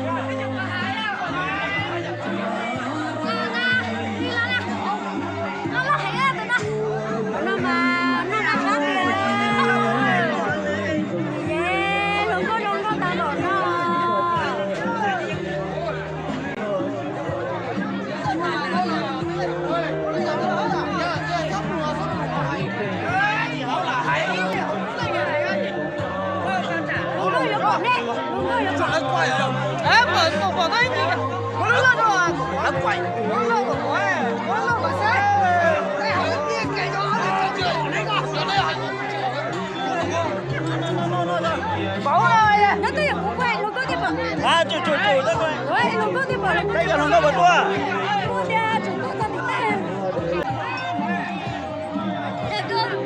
Nyob twj ywm kuv kuj hluas nkauj thiaj pom. Kuv hluas nkauj thiaj pom, hluas nkauj tias tsum tuaj txog tim tej.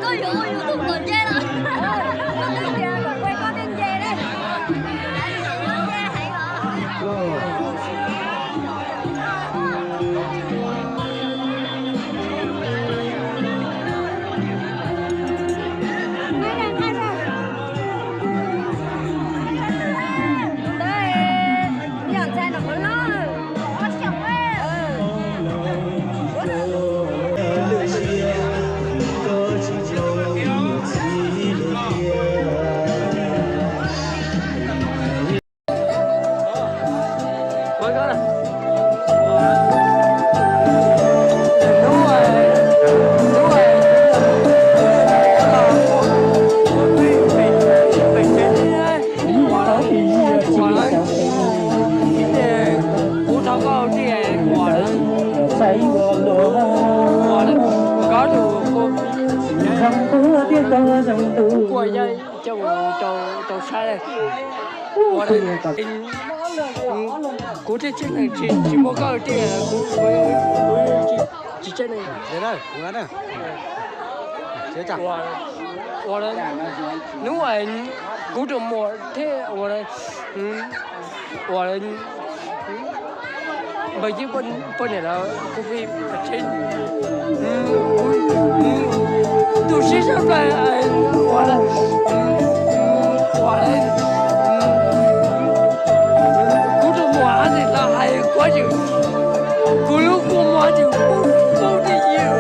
Koj yuav ua YouTube kom nce los? Koj twb tias kom kuaj koj thiaj nce ne. Kuv thov koj tiag, koj tus kuj yog coj mus rau saib. Kuv thiaj tseeb neeg, tsis muaj koj tiag kuv tsis tseeb neeg. Hnub kuv tus muam thiab ua, ua npawg Yeeb poj niam lawm kuv pheej pam tseeb. Tu siab tshaj plaws ua, ua kuv tus muam hais tias, hais kuv tseem, kuv lub kua muag tseem poob poob tej yam.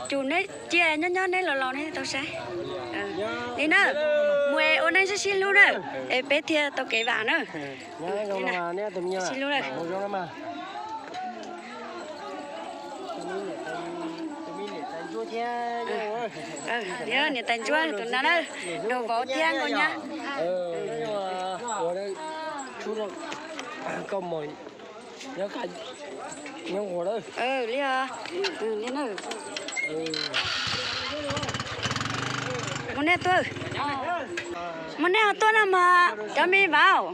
Tsum neb cia nyob nyob neb los los neb tau saib. Li na, mus es ua neej sib sib hlub na, es peb thiaj tau kev vam na. Sib hlub na. Niam tais ntsuab tus no na, nug vauv thiab nkauj nyab. Koj mus nyob qab, nyob ua li li na. Mus nej tuaj, mus nej ho tuaj no mas cov me vauv.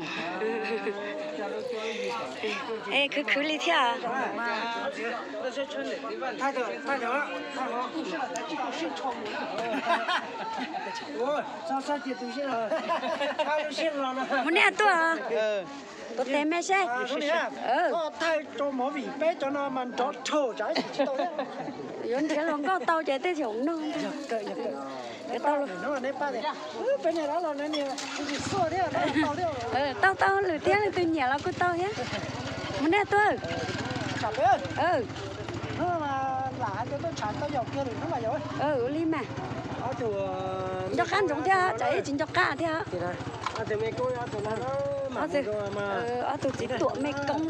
Es khwv khwv li thiab. Mus nej tuaj. Tuav tes me seb. Yuav nrhiav hluas nkauj tau ces tej zaum no. Tau tau lwm thiab, leej twg nyiam los kuj tau thiab. Mus nej tuaj. Ua li mas. Nco qab ntsoov thiab, tsam ib tsis nco qab thiab. Ob tug txiv tuam mej koob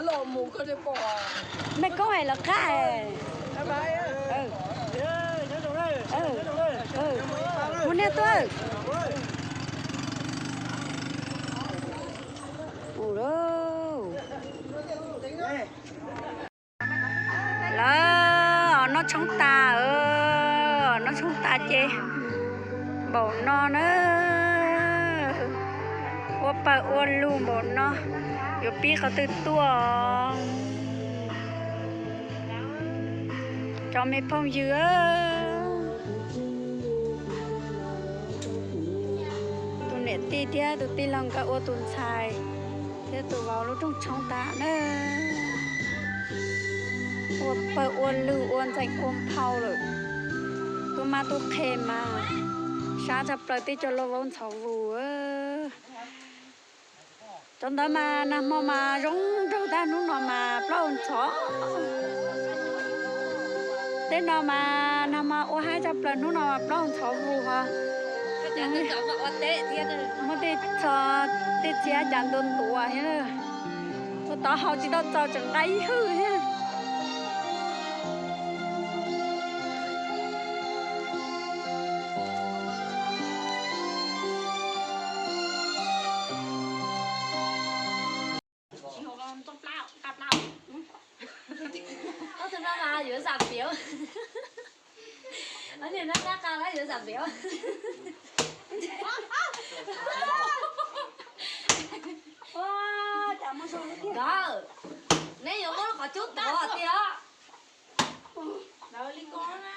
lawm. Mej koob es lawv qab. Mus nej tuaj. Ces npaum no na, ua pawg ua lug npaum no, yuav pib qhov twg tuaj? Cov me phooj ywg, tus niam tij thiab tus tij laug nkawd ua tus ntxhais thiab tus vauv lub rooj tshoob tas na. Ua pawg ua lug ua ntxeev ua nphau lawm. Tub mab tub qhe mas sab tshaj plaws tib co lauj vaub ntxhov vus. Cov ntawd mas nag hmo mas zoo nraug tag, hnub no mas plaub hau ntxhov. Tej no mas nag hmo ua haib tshaj plaws, hnub no mas plaub hau ntxhov vus ho. Muab tej txho, tej txhia cas ntuav ntuav thiab. Ua taub hau tsis tau txaus tseem nqa ib hwj thiab. Tus no mas yuav zam piav. Tus no nab qa yuav zam piav. Nkawd, neb yuav muab lub qhov cub tuav tiag. Lawv li ko na,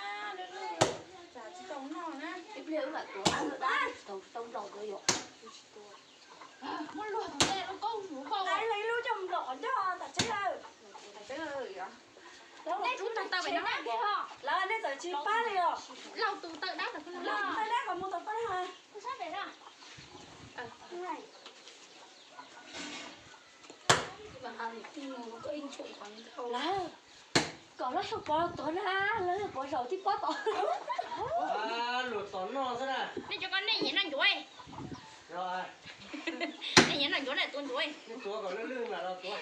tsam tsis tau noj na. Ib pliag wb mam tuav, dab tsis tau nplaum nkawd yom. Muab luag tus ntej lub koob hmoov npaum. Ib lub coj nplaum qhov ncauj tom tsev lawm. Nej tsis tau taw pem no na. Lawv nej txawm tsis pab li os. Laug tus taw dab, laug tus taw dab kom mus tom pab na. Lawv, kom lawv xyoo pov los tuav na, lawv xyoo pov zaum tib pob tod. Luag tom noj xwb na. Nej cov ko nej nyiam noj ncuav. Nej nyiam noj ncuav na, tuav ncuav. Tuav kom lwj lwj mam los tuav.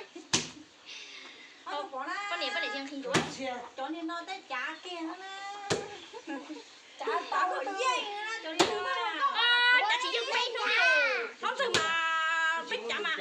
Poj niam, poj niam yeej nqhis ncuav. Cov niag no tej cav kiag na. Cav tau yeej na cov niag no. Cav tsis yeej peb hnub li. Hnub twg mas peb cav mas.